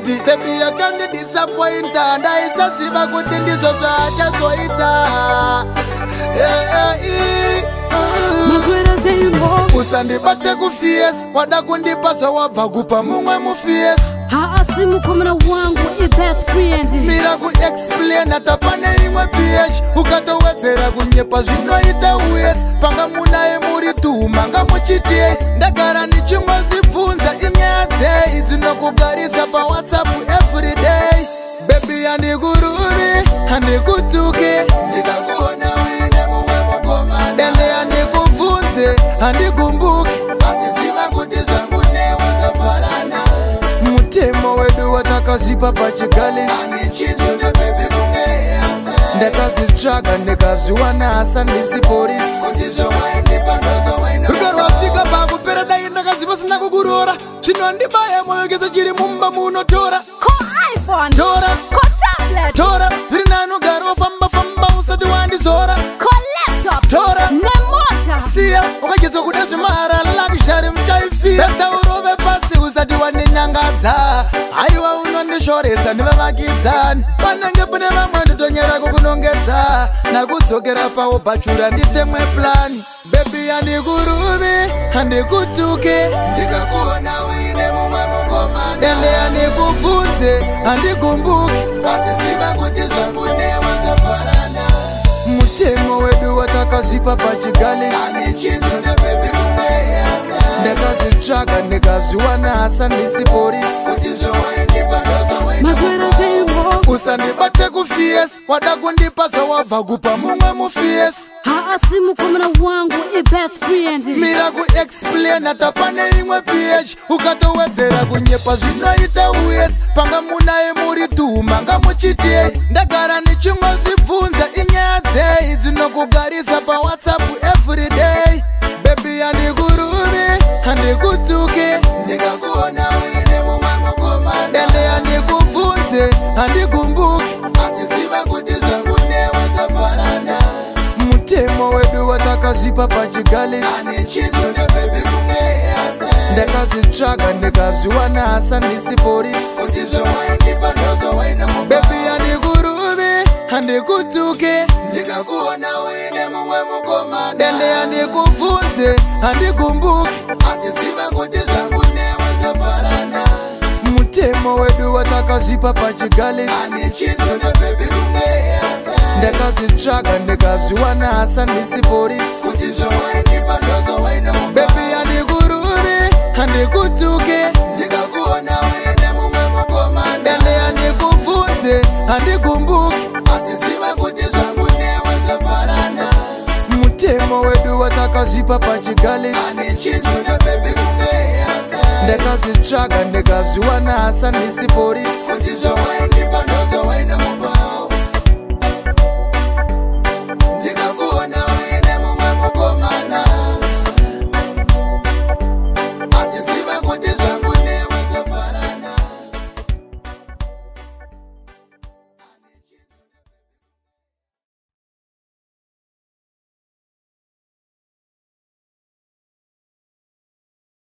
Nditi baby yakandidisappointa, ndaisaziva kuti ndizvo zvaachazoita. Eh, eh, eh. Maswera sei mhofu? Usandibate kufiesi, wada kundipa zvawabva kupa mumwe mufiesi. Haasi mukomana wangu, ibest friend. Mira kuexplaina, tapane imwe ph, ukatowedzera kunyepa zvinoita us. Panga munaye muri tuhumanga muchitiyei? Ndagara ndichingozvibvunza, inyaya dzei dzinokugarisa paWhatsApp everyday? Baby, handikuruvi, handikutuki. Ndikakuona uine mumwe mukomana, ende handikubvunze, handigumbuki, asi ziva kuti zvangu newe zvavharana. Mutemo wedu watakazvipa pachigalisi, ndakazvitsvaga ndikazviwana, asandisi porisi. Rudo rwasvika pakupera, dai ndakaziva sina kukurora. Zvinondibaya moyo kese chiri mumba munotora. Ko iPhone? Tora. Ko tablet? Tora, zviri nani ugaro wafamba famba usati wandizora. Ko laptop? Tora. Nemota? Siya, ukachedza kuda zvemahara, luxury muchaifira. Better urove pasi usati wandinyangadza. Haiwa, unondishoresa nevavakidzani, panenge pane vamwe ndotonyera kukunongedza nakudzokera pawo bhachura nditemwe plan. Baby, handikuruvi, handikutuki. Ndikakuona uine mumwe mukomana, ende handikubvunze, handigumbuki, asi ziva kuti zvangu newe zvavharana. Mutemo wedu watakazvipa pachigalisi, ndakazvitsvaga ndikazviwana, asandisi porisi. Maswera sei mhofu? Usandibate kufiesi, wada kundipa zvawabva kupa mumwe mufiesi. Haasi mukomana wangu, ibest friend. Mira kuexplaina, tapane imwe ph, ukatowedzera kunyepa zvinoita us. Panga munaye muri tuhumanga muchitiyei? Ndagara ndichingozvibvunza, inyaya dzei dzinokugarisa paWhatsApp everyday? Baby, handikuruvi, handikutuki. Ndikakuona uine mumwe mukomana, ende handikubvunze, handigumbuki, asi ziva kuti zvangu newe zvavharana. Mutemo wedu watakazvipa pachigalisi, ndakazvitsvaga ndikazviwana, asandisi porisi. Baby, handikuruvi, handikutuki. Ndikakuona uine mumwe mukomana, ende handikubvunze, handigumbuki, asi ziva kuti zvangu newe zvavharana. Mutemo wedu watakazvipa pachigalisi, ndakazvitsvaga ndikazviwana, asandisi porisi. Baby, handikuruvi, handikutuki. Ndikakuona uine mumwe mukomana, ende handikubvunze, handigumbuki, asi ziva kuti zvangu newe zvavharana. Mutemo wedu watakazvipa pachigalisi, ndakazvitsvaga ndikazviwana, asandisi porisi.